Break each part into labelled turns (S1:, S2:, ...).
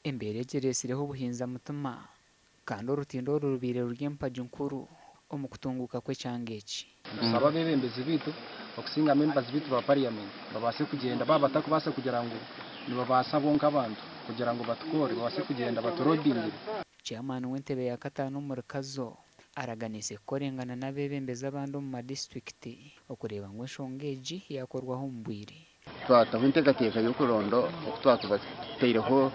S1: Embeera egi ereetsireho obuhinza mutima kandi orutindo oru rubaire ruri empagi nkuru omu kutunguuka kw'ekyanga eki.
S2: Nitusaba abeebembezi baitu okusinga members baitu ba parliament babaase kugyenda baaba batakubaasa kugira ngu nibabaasa bo nk'abantu kugira ngu batukoore babaase kugyenda batulobbyingire.
S1: Chairman w'entebe ya kataano omuri Kazo araganiise kukorengana n'abeebembezi abandi omu madisiturikiti okureeba ngu enshonga egi yaakorwaho omu bwire.
S3: Twataho enteekateeka y'okuronda oku twakuba tutaireho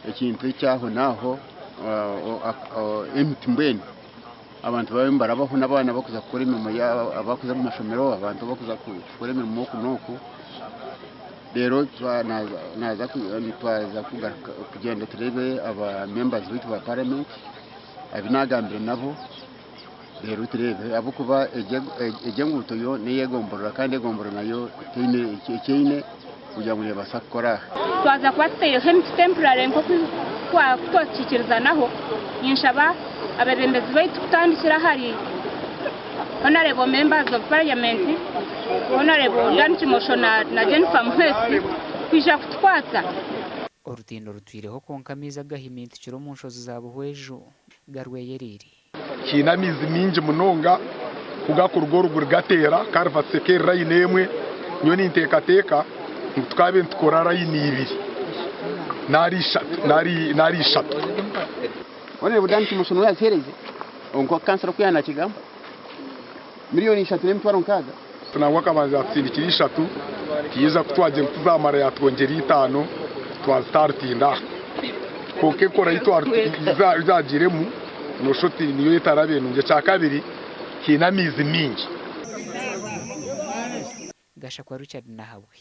S3: ekintu eky'ahonaaho emiti mbwenu abantu babe nibarabaho n'abaana abarikuza kukora emirimo yaabo abarikuza omu mashomero abantu abarikuza kukora emirimo oku n'oku reero twaza kugyenda tureebe aba members baitu ba parliament abu naagambire nabo. Reero tureebe ahabw'okuba egi enguuto yo n'ey'egomborora kandi egomborora nayo teine eki eine kugira ngu neebaasa kukora aha.
S4: Twaza kuba tutaireho emiti temporary nk'oku twakikirizanaho, ninshaba abeebembezi baitu kutandikira ahari Honourable Members of Parliament, Honourable Dan Kimosho na Jennifer Muhesi kwija kutukwatsa.
S1: Orutindo rutwireho kwonka amaizi agahimintikire omu nshozi za Buhweju garweyeriire.
S5: Kiine amaizi maingi munonga ku gakuruga oruguru gateera culverts eka eri line emwe. Nyowe ninteekateeka ngu tukaabaire nitukora line ibiri nari ishatu.
S3: Honourable Dan Kimoso niwe yazihereize nka kansara oku yaanakigamba, miriyoni ishatu n'emitwaro nkaaga.
S5: Nangwa akabanza yatusindikira ishatu, yaija ku twagira ngu tizamara yatwongyera itaano twazita aha rutindo aha. Kwonka enkora ei twagiiremu nooshusha oti niyo etarabaire nungi. Ekyakabiri haine amaizi maingi.
S1: Gashakwa Richard Nahabwe.